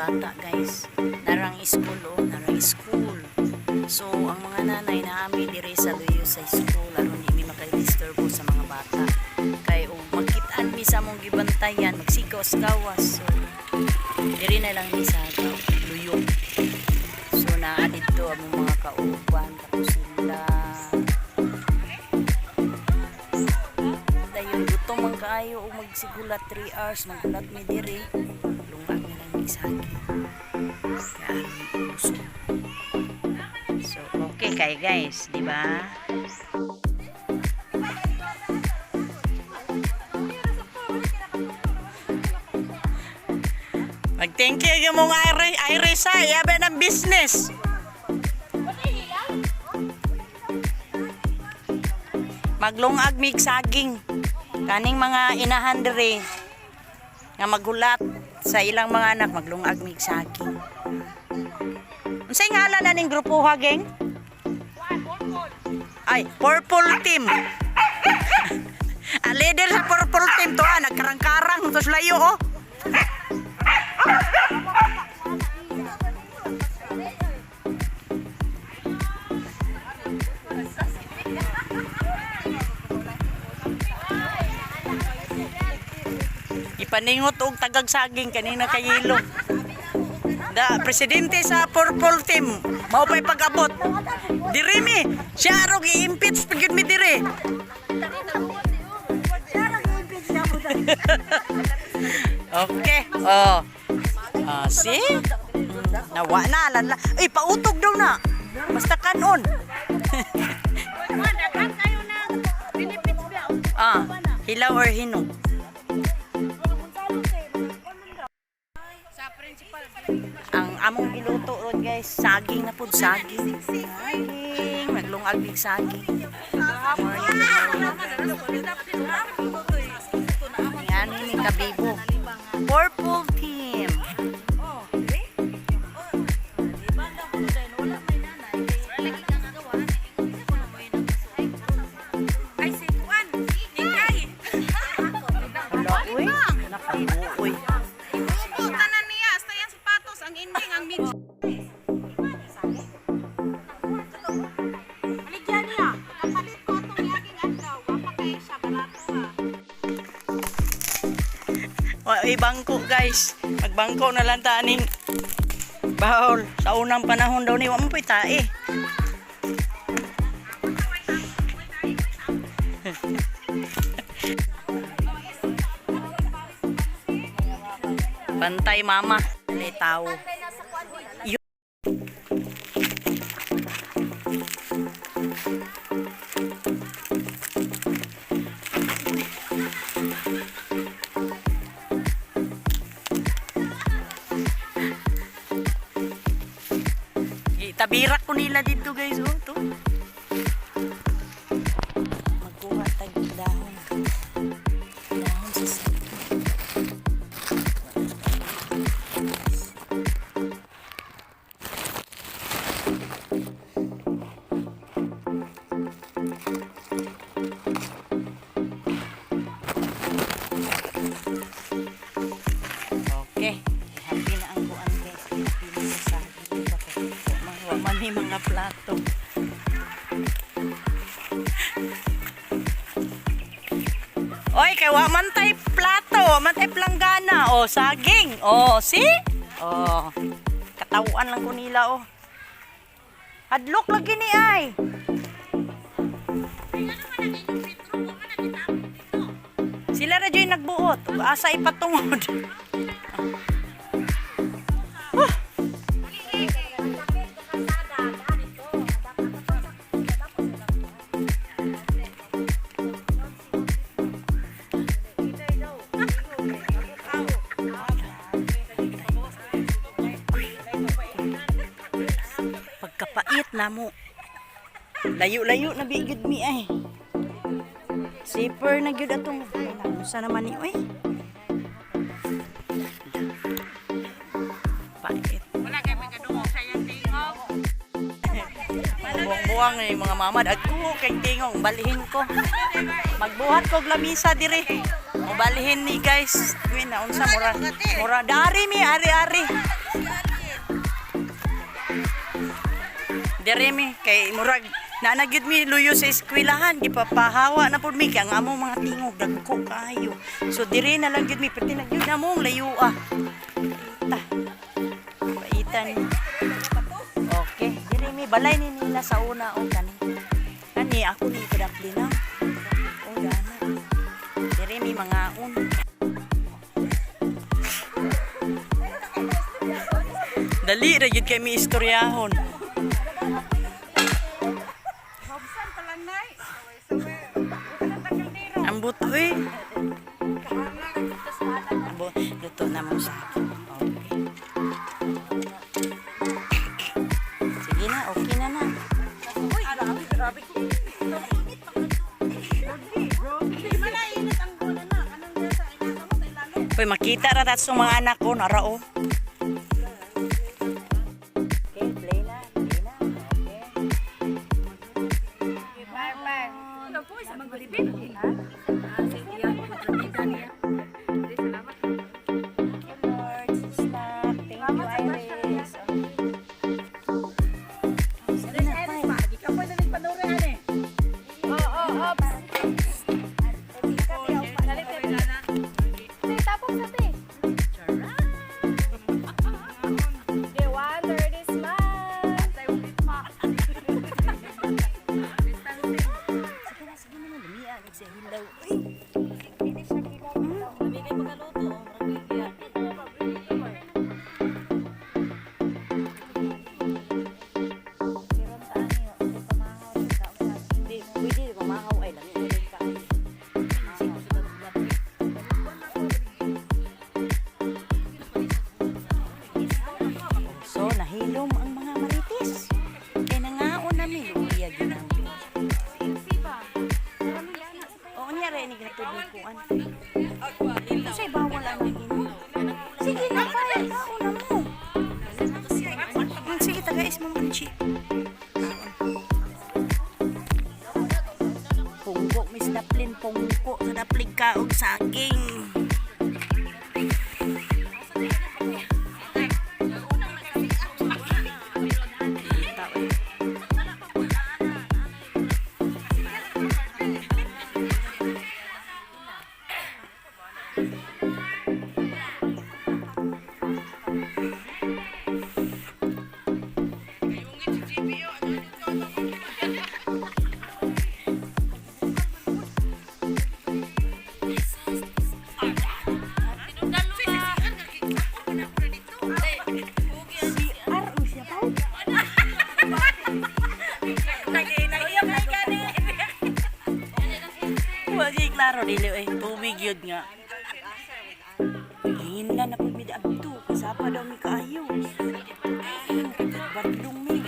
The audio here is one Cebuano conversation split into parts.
Bata, guys. Narang school, oh, narang school. So ang mga nanay na ami diri sa luyo sa school aron di mi makadisturbo sa mga bata. Kay og makitaan mi sa among gibantayan, magsigaw sa gawas. So diri na lang mi sa luyo. So naa didto among mga kauban, tapos sila. Dayon gutom man kaayo og magsigulat 3 hours maghulat mi diri. Lungag na lang mi saging. Kaya busog. So okay kay guys, di ba? Mag-thank you yung mong Iris, Iris ha, yabe ng business. Maglungag mig saging. Kaning mga inahan diri nga magulat sa ilang mga anak, maglungag mig saging. Unsay ngalan na ning grupo ha, geng? Ay, Purple Team. Ang leader sa Purple Team to ah, nagkarang-karang to layo oh. Ipaningot og tagag saging kanina kayilo. Da presidente sa Purple Team, mao pay pag-abot. Diri mi, siya arog i-impeach pag mi diri. Okay. Oh. Ah, see? Nawa na lala. Ay, pautog daw na. Basta kanon. Ah, hilaw or hinog. Ang among giluto ron guys, saging na pud, saging. Saging, maglungag big saging. Morning, morning. Yan ni kabibo. Purple Team. Ay, si Juan. Ingay. Wala, uy. Nakabuoy. Puta na niya. Hasta yan sapatos. Ang ending, ang mid. Baligyan niya. Kapalit ko itong yaging adlaw. Wapa kayo siya. Barato ha. Wa ay bangko guys. Magbangko na lang taning bahol. Sa unang panahon daw ni wa mo po'y tae. Bantay mama. May tao. Tabirak ko nila dito guys. Oh, to. Magkuha tag dahon. Dahon sa saging. Okay. Happy na ang kuan guys. Happy na sa saging. Bakit? Wa man may mga plato. Oy, kay wa man tay plato, wa man tay planggana. Oh, saging. Oh, see? Oh. Katawuan lang ko nila oh. Hadlok lagi ni ay. Sila ra jud nagbuot. Ug asa ipatungod. Pagkapait namo. Layo-layo na bigid mi ay. Zipper na gyud atong. Unsa naman ni oy? Pait. Wala kayo may kadungog sa iyang tingog. Buwang-buwang ni mga mama dagko kay tingong balhin ko. Magbuhat kog lamisa dire. Mobalhin ni guys. Kuy na unsa mura mura dari mi ari-ari. Dere mi kay murag naa gyud mi luyo sa eskwelahan, gipapahawa na pud mi kay ang among mga tingog dagko kaayo. So dire na lang gyud mi, perti na gyud among layo ah. Paita. Paita ni. Okay, dire mi balay ni nila sa una o kani. Kani ako ni kadapli na. O dana. Dire mi mangaon. Dali ra gyud kay mi istoryahon. Hobsan pa lang, nay. Sawe-sawe. Ang buto eh. Abo, luto na mo sa akin. Okay. Sige na, okay na na. Uy, grabe, grabe. Di man nainit ang gula na. Anong nasa inata mo sa ilalo? Uy, makita ra sa mga anak ko, nara oh. Okay, play na, play na. Okay. Thank you, Lord. Snack. Thank you, Iris. Sige na, bye. Tapos na, te. The one dirty smile. Sige na, sige na. Lumia, nagsahilaw. Uy. Hindi, pwede mamahaw ay lami na rin ka. So, nahilom ang mga marites. Kaya nangaon nami, luya ginaw. Oo niya rin, gatod ni kuan. Kasi bawal ang naging. Sige na, kaya kaon na mo. Sige, tagais mo manchi. Pungko, Miss Daplin, pungko. Sa daplig ka og saging. Kita, eh. Si R o siya pa. Wagi klaro dili eh tubig yun nga. Hinla na pud mi adto kasapa daw mi kaayo. Badlong mi.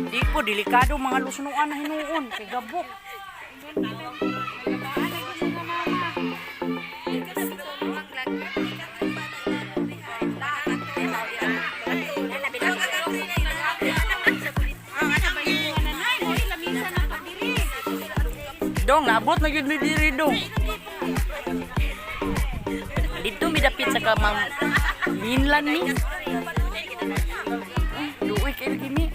Di po delikado mga lusnuan na hinuon kay gabok. Dong, naabot na gyud mi diri dong. Dito mi dapit sa kamang minlan mi. Luoy kay lagi mi.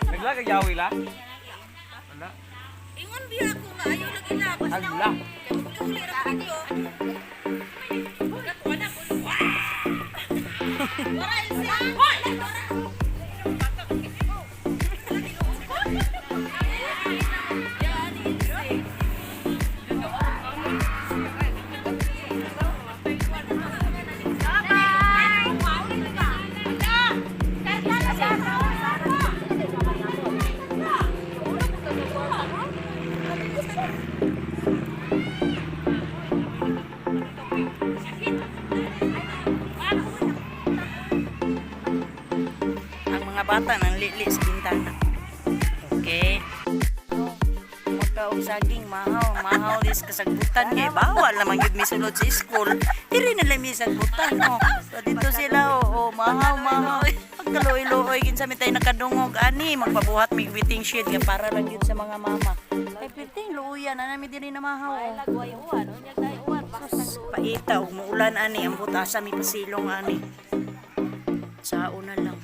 Nagla ka yawi la? Wala. Ingon biya ako nga ayaw lagi na. Hala. Uli ra ko niyo. Ang mga bata nang lili sa bintana. Okay. Magka ka og saging, mahaw, mahaw dis kasagbutan kay bawal naman gyud mi sulod sa school. Diri na lang mi sagbutan, oh. So dito sila, oh, oh mahaw, mahaw. Pagkaluoy-luoy kinsa mi tay nakadungog ani, magpabuhat mig waiting shed nga para lang gyud sa mga mama. Kay perting luoyan ana mi diri na mahaw. Oh. Lagway uwan, unya tayo uwan, basta Sus, paita og muulan ani, ang butasa mi pasilong ani. Sao na lang.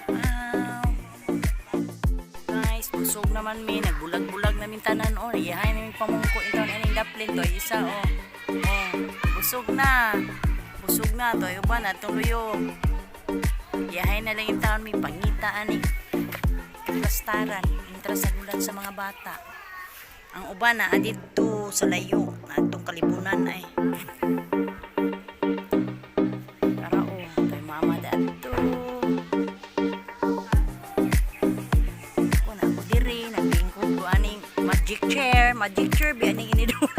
Wow. Guys, busog naman mi, nagbulag-bulag namin tanan oh. Iyahay namin pamungko intawn aning daplin to isa oh. Oh, busog na. Busog na to uban atong luyo. Iyahay na lang intawn mi pangita ani. Kaplastaran, intra sa gulat sa mga bata. Ang uban na dito sa layo, na atong kalibunan ay. Tara oh, kay mama dadto. Ako na ako diri, naglingkod ko aning magic chair bi aning inidoro.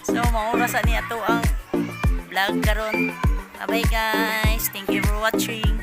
So maura sa ni ato ang vlog karon. Bye bye guys. Thank you for watching.